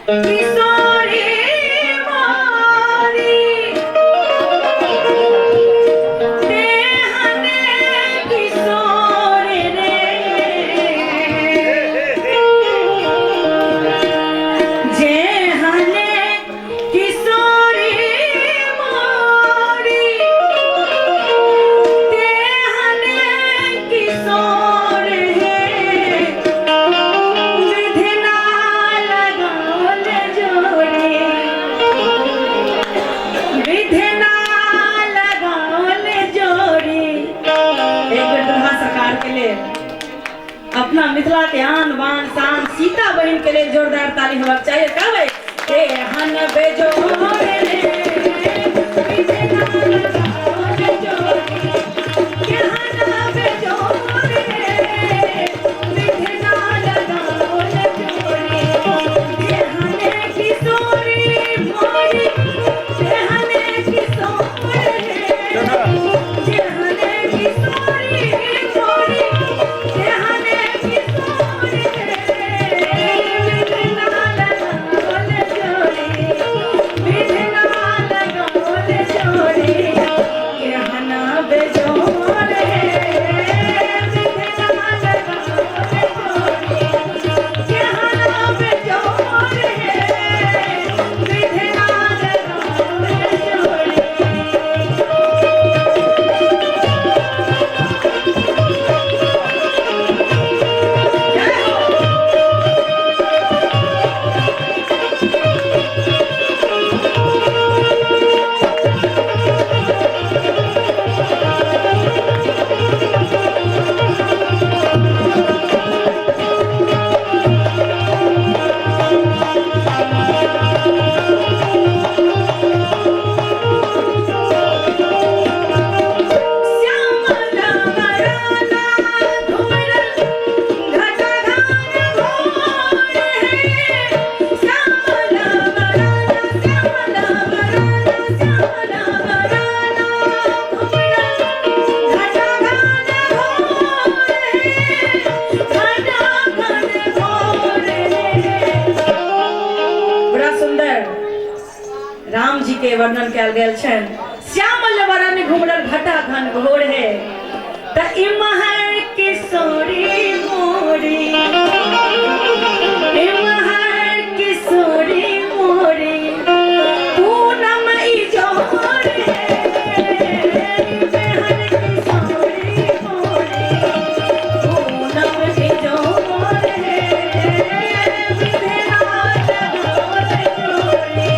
किशोरी मोरी तेहने किशोर रे जेहने किशोरी मोरी तेहने किशोर हे विधना लगौल जोड़ी विधना लगौल जोड़ी। एक बेर दुल्हा सरकार के लेल, अपना मिथिला के आन बान शान सीता बहिन के लेल जोरदार ताली होबाक चाहिए। कहबै एहन बेजोड़ रे विधना लगौल जोड़ी, एहन बेजोड़ रे विधना लगौल जोड़ी, जेहने किशोरी मोरी, जेहने किशोर रे, जेहने किशोरी मोरी, जेहने किशोर रे विधना लगौल जोड़ी, विधना लगौल जोड़ी, एहन बेजोड़ रे विधना लगौल जोड़ी, एहन बेजोड़ रे विधना लगौल जोड़ी। जय हो। श्यामल वराना घुमरल घटा घन घोर है, श्यामल वराना, श्यामल वराना, श्यामल वराना घुमरल घटा घन घोर है, घटा घन घोर है। बड़ा सुंदर राम जी के वर्णन कयल गेल छनि। श्यामल वरन घुमरल घटा घन घोर है, त इमहर किशोरी मोरी, इमहर किशोरी मोरी पूनम इजोर है, इमहर किशोरी मोरी पूनम इजोर है, विधना लगौल जोड़ी।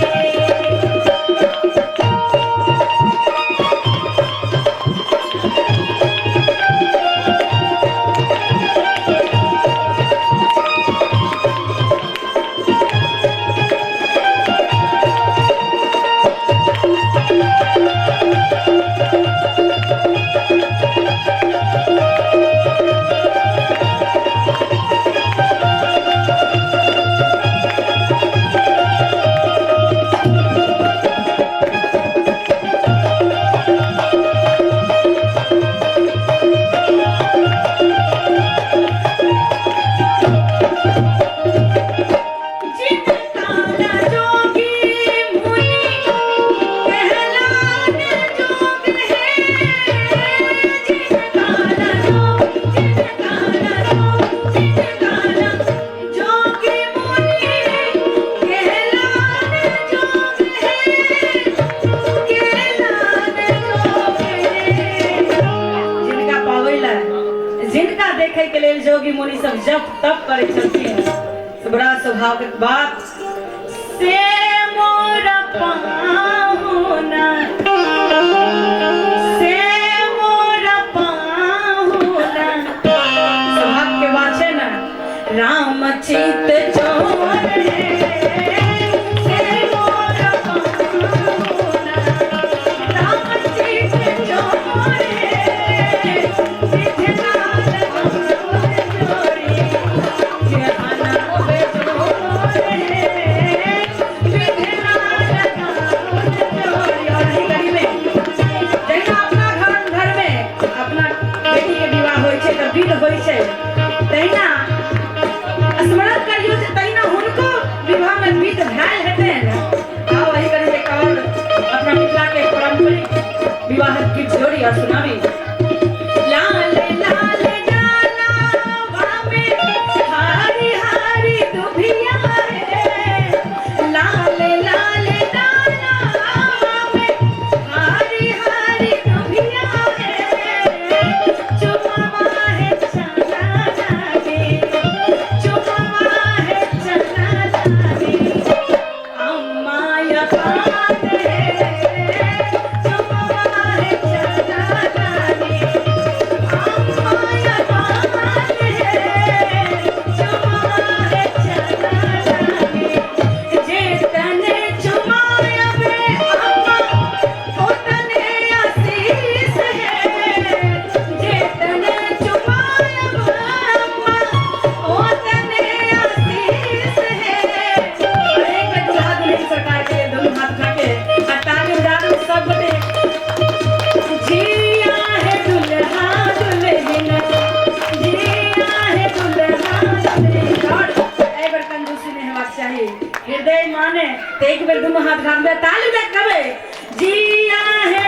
जिन काला जोगी मुनि कहलान जोग है, जिन काला जोग, जिन काला जोग, जिन काला जोगी मुनि कहलान जोग है, कहलान जोग है। जिनका पाबै ला, जिनका देखै के लेल जोगी मुनि सब जप तप करै छलखिन, से बड़ा स्वभाव के बात से मोर पाहुना, से मोर पाहुना। स्वभाव के बात छै ने, राम चित चोर है, से मोर पाहुना, राम चित चोर है, विधना लगौल जोड़ी, जेहन बेजोड़ है, विधना लगौल जोड़ी। और एही कड़ी में जहिना अपना घर घर में अपना बेटी के विवाह होइ छै तऽ विध होइ छै, तहिना स्मरण करियौ। गीत भेल हेतै ने। आउ एहि करी एक और अपना मिथिला के पारंपरिक विवाह गीत जोड़ी और सुनाबी। लाल लाल डालावा में हारी हारी दुभिया है, लाल लाल डालावा में हारी हारी दुभिया है, चुमावा है चना जाने, चुमावा है चना जाने, अम्मा या पात है, चुमावा है चना जाने, अम्मा या पात है, चुमावा है चना जाने, जे तने चुमाया वे अम्मा ओतने आशीष है, जे तने चुमाया वे अम्मा ओतने आशीष है। और एक बेर दुल्हा दुल्हन सरकार के लिए दोनों हाथ उठा के आ ताली बजा दू सब गोटे। जिया है दुल्हा दुल्हन, जिया है दुल्हा दुल्हन। और एहि बेर कंजूसी नहि हेबाक चाही, हृदय माने तऽ एक बेर दुनू हाथ उठा देबै, ताली बजा के कहबै जिया है